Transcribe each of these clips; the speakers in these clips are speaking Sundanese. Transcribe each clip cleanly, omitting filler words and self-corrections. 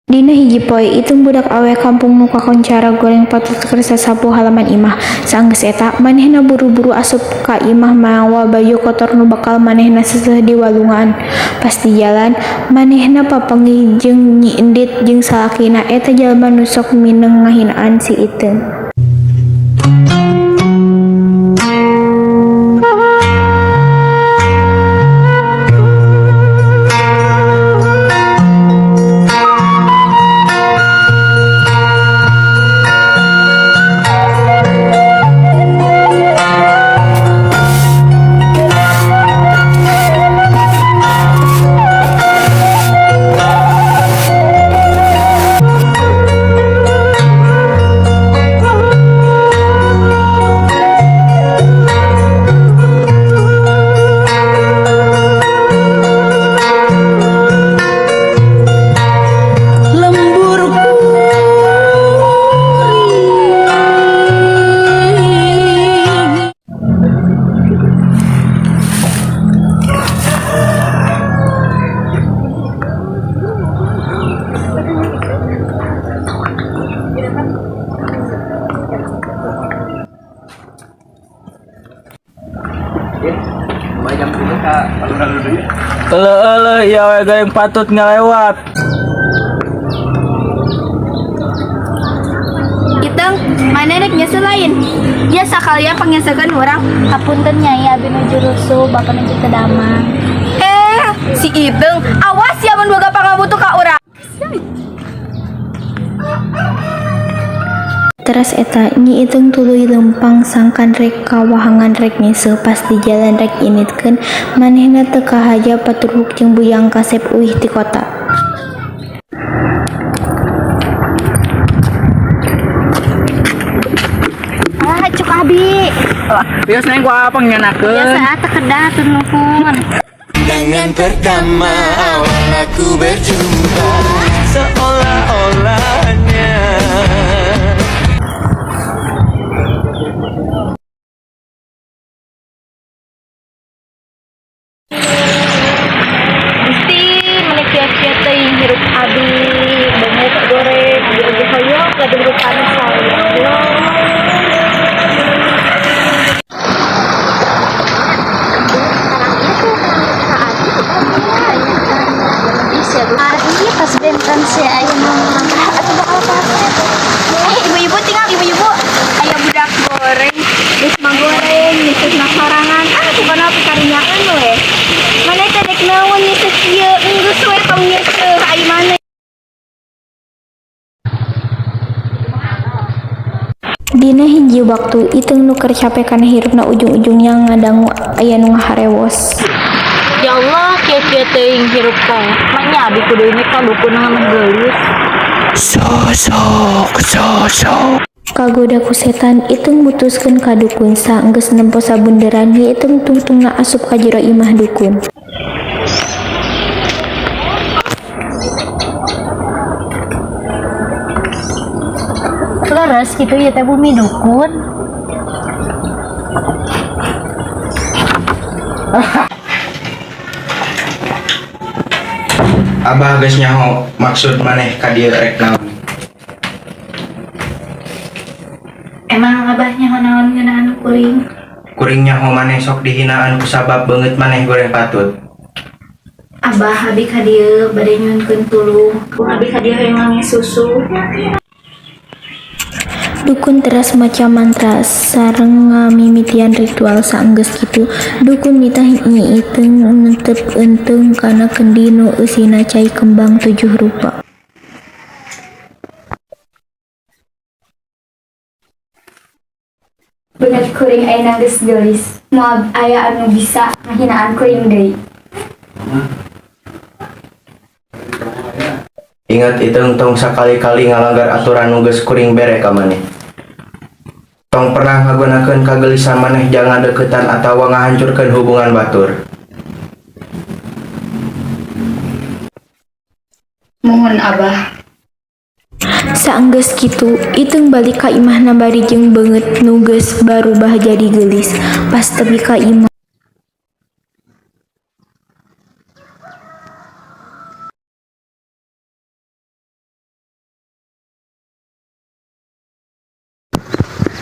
Dina hiji poe, Iteung budak awewe kampung nu kakoncara goreng patut keur sasapu halaman imah. Saenggeus eta, manehna buru-buru asup ka imah mawa baju kotor nu bakal manehna seuseuh di walungan. Pas di jalan, manehna papanggih jeung Nyi Endit jeung salakina, eta jalma nu sok mindeng ngahinaan si Iteung. Lembur kuring. Eleuh eleuh, ieu awewe goreng patut ngalewat. Iteung, maneh rek nyeuseuh lain? Ya sakalian pangnyeuseuhkeun urang. Hapunten, Nyai, abi nuju rusuh, bapak nuju teu damang. Eh, si Iteung, awas ya mun boga pangabutuh ka urang. Teras eta, Nyi Iteung tuluy leumpang sangkan rek ka wahangan rek nyeuseuh. Pas di jalan rek inditkeun, manehna teu kahaja paturuhuk jeung Bujang Kasep uih ti kota. Ah, cuk abi. Biasa neng ku apa ngenakeun? Biasa teu kedah hatur nuhun. Dengan pertama awal aku berjumpa seolah-olahnya. Gusti, meni kieu-kieu teuing hirup abi, beungeut goreng, abi oge hoyong gaduh rupana sae. Ya Allah. Ari pas benten si aya mah atuh bakal kasep. Eh, ibu-ibu, tinggal ibu-ibu. Aya budak goreng, geus mah goreng, nyeuseuna sorangan. Ah, bukan apa karinyakeun we. Maneh teh dek naon nyeuseuh kieu? Enggeus we tong nyeuseuh ai maneh. Dina hiji waktu, Iteung nu keur cape kana hirupna ujung-ujungna ngadangu aya nu ngaharewos. Ya Allah, kieu-kieu teuing hirup teh. Manya abi kudu ini ka dukun ngameh geulis. Kagoda ku setan, Iteung mutuskeun ka dukun. Saenggeus nempo sabunderan, Nyi Iteung tungtungna asup ka jero imah dukun. Leres kitu ieu teh bumi dukun. Abah geus nyaho maksud maneh ka dieu rek naon. Emang abah nyaho naon ngeunaan kuring? Kuring nyaho maneh sok dihinaan kusabab beungeut maneh goreng patut. Abah, abi ka dieu bade nyuhunkeun tulung. Abi ka dieu hoyong ngange susu. Dukun teras maca mantra sareng ngamimitian ritual. Saenggeus kitu, dukun nitah Nyi Iteung neuteup eunteung kana kendi nu eusina cai kembang tujuh rupa. Beungeut kuring ayeuna geus geulis. Moal aya anu bisa ngahinaan kuring deui. Ingat Iteung, tong sakali-kali ngalanggar aturan nu geus kuring bere ka maneh. Tong pernah ngagunakeun kagelisan maneh jang ngadeukeutan atawa ngahancurkeun hubungan batur. Muhun, Abah. Saenggeus kitu, Iteung balik ka imahna bari jeung beungeut nu geus barubah jadi geulis. Pas tepi ka imah.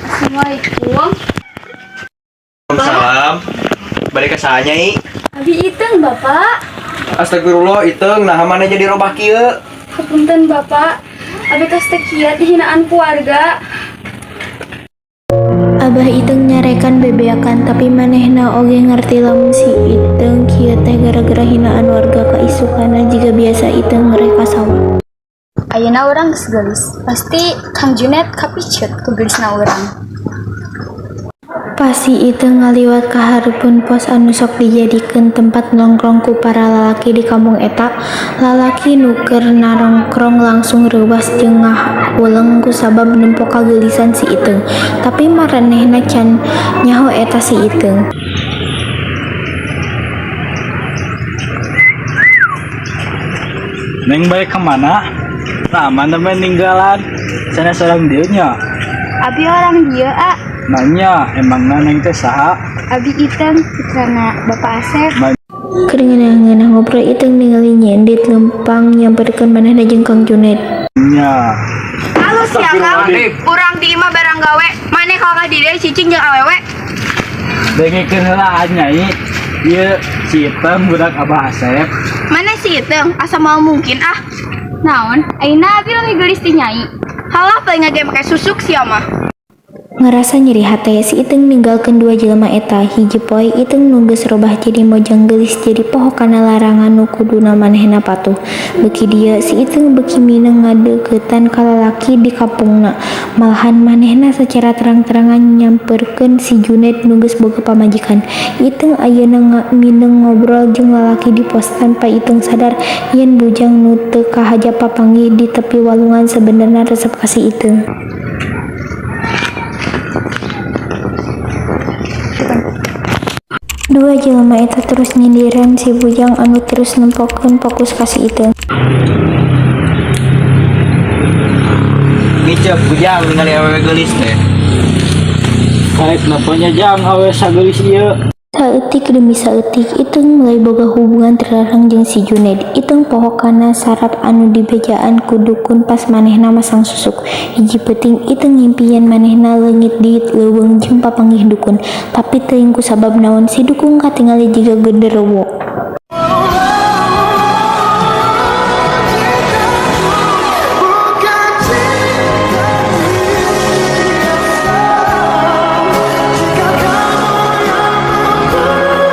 Assalamualaikum. Salam. Balik ka saha, Nyai? Abi Iteung, Bapak. Astagfirullah, Iteung, nah maneh jadi robah kieu? Hapunten, Bapak. Abi tos teu kiat dihinaan ku warga. Abah Iteung nyarekan bebeakan, tapi manehna oge ngarti lamun si Iteung kieu teh gara-gara hinaan warga. Kaisukanna jiga biasa Iteung ngereh ka sawah. Ayeuna urang geus geulis. Pasti Kang Junet kapiceut ku geulisna urang. Pas si Iteung ngaliwat ka hareupeun pos anu sok dijadikeun tempat nongkrong ku para lalaki di kampung eta, lalaki nu keur narongkrong langsung reuwas jeung ngahuleng kusabab nempo kageulisan si Iteung, tapi maranehna can nyaho eta si Iteung. Neng, balik kemana? Nah, mana main ninggalan? Sana seorang dieu nya. Abi orang dieu, ah. Nanya, emang neng teh saha? Abi Iteung, putrana Bapak Asep. Keur ngeunah-ngeunah ngobrol, Iteung ningali Nyi Endit leumpang nyamperkeun manehna jeung Kang Junaid. Nya. Halus ya, Kang. Urang di imah barang gawe, maneh kalah di dieu cicing jeung awewe. Dengekeun heula, Nyai. Ieu si Iteung budak Abah Asep. Maneh si Iteung? Asa moal mungkin ah. Naon? Ayeuna abi leuwih geulis ti Nyai. Halah, paling ge make susuk sia mah. Ngerasa nyeri hate, si Iteung ninggalkeun dua jelema eta. Hiji poe, Iteung nu geus robah jadi mojang geulis jadi poho kana larangan nu kuduna manehna patuh. Beuki dieu, si Iteung beuki mindeng ngadeukeutan ka lalaki di kampungna. Malahan manehna sacara terang-terangan nyamperkeun si Junaid nu geus boga pamajikan. Iteung ayeuna mindeng ngobrol jeung lalaki di pos tanpa Iteung sadar yen bujang nu teu kahaja papanggih di tepi walungan sabenerna resep ka si Iteung. Dua jelema eta terus nyindiran si bujang anu terus nempokeun fokus ka si Iteung. Ngicep, Bujang, ningali awewe geulis teh. Karek naponya jang awe sageulis ieu. Saeutik demi saeutik, Iteung mulai boga hubungan terlarang jeung si Junaid. Iteung poho kana sarat anu dibejaan ku dukun pas manehna masang susuk. Hiji peuting, Iteung ngimpi yen manehna leungit di leuweung jeung papanggih dukun. Tapi teuing kusabab naon si dukun katingali jiga genderuwo. Bukan cinta biasa. Jika kamu yang mempunyai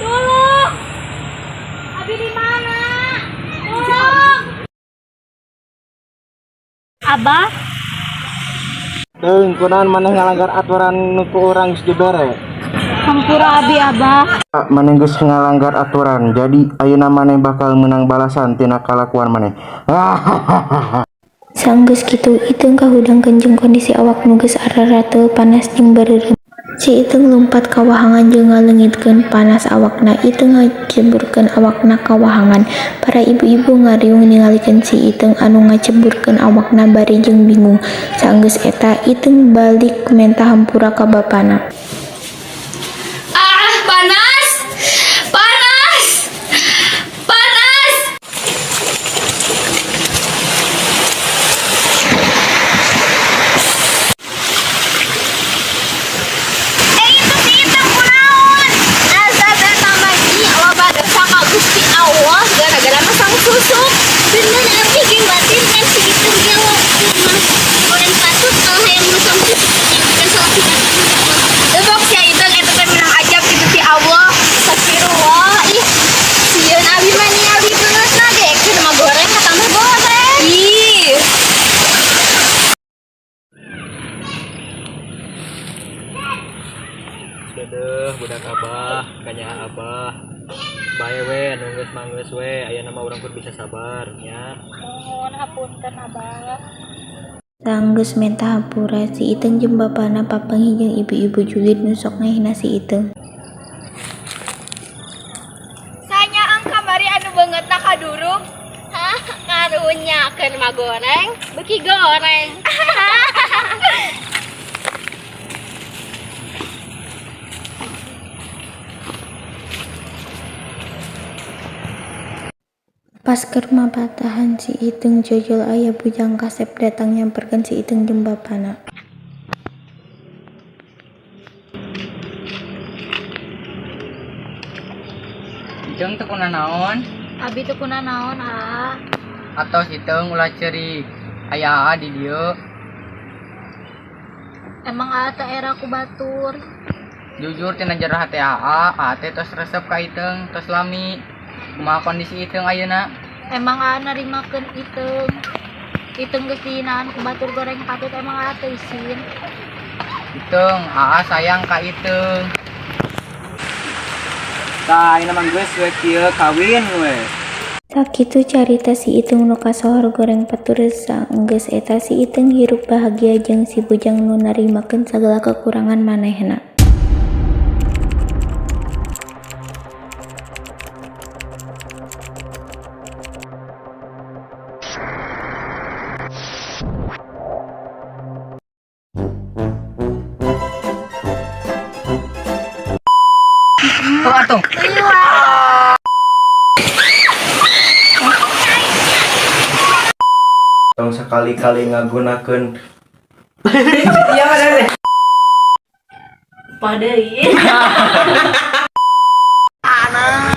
Tolong! Abi di mana? Tolong! Abah? Teung, kunaon maneh ngalanggar aturan nu ku urang geus dibere? Hampura abi, Abah. Maneh geus ngalanggar aturan, jadi ayeuna maneh bakal menang balasan tina kalakuan maneh. Saenggeus kitu, Iteung kahudangkeun jeung kondisi awak nu geus ararateul panas jeung bareureum. Si Iteung lumpat ka wahangan jeung ngaleungitkeun panas awakna. Iteung ngaceburkeun awakna ka wahangan. Para ibu-ibu ngariung ningalikeun si Iteung anu ngaceburkeun awakna bari jeung bingung. Saenggeus eta, Iteung balik menta hampura ka bapana. Ah, panas! Panas! Panas! Eh, itu si Iteung kunaon? Azab eta mah, Nyi, loba dosa ka Gusti Allah gara-gara masang susuk. Bener, abi ge batin kan si Iteung ge mah goreng patut kalau hayang masang susuk yang salaki. Da. Nya Abah. Bae we anu geus mah geus we, ayeuna mah urang kur bisa sabar nya. Mohon hapunten Abah. Sanggeus menta hampura, si Iteung jeung bapana papanggih jeung ibu-ibu julid nu sok ngahina si Iteung. Sanyaang kamari anu beungeutna kaduruk. Hah, karunyakeun mah goreng, beuki goreng. Pas keur mapatahan si Iteung jojol aya bujang kasep datang nyamperkeun si Iteung jeung bapana. Iteung teu kunanaon? Abi teu kunanaon, ah. Atos Iteung ulah ceurik. Aya Aa di dieu. Emang aa teh era ku batur. Jujur tina jero hate Aa, Aa teh tos resep ka Iteung, tos lami. Kumaha kondisi Iteung ayeuna? Emang aa narimakeun Iteung. Iteung geus dihinaan ku batur goreng patut emang aa teu isin. Iteung, Aa sayang ka Iteung. Tah, ayeuna mah geus we kieu kawin we. Sakitu carita si Iteung nu kasohor goreng petur sanggeus eta si Iteung hirup bahagia jeung si bujang nu narimakeun sagala kekurangan manehna. Oh, atuh. Tong sakali-kali ngagunakeun Iya mah deh. Padahal. Anak.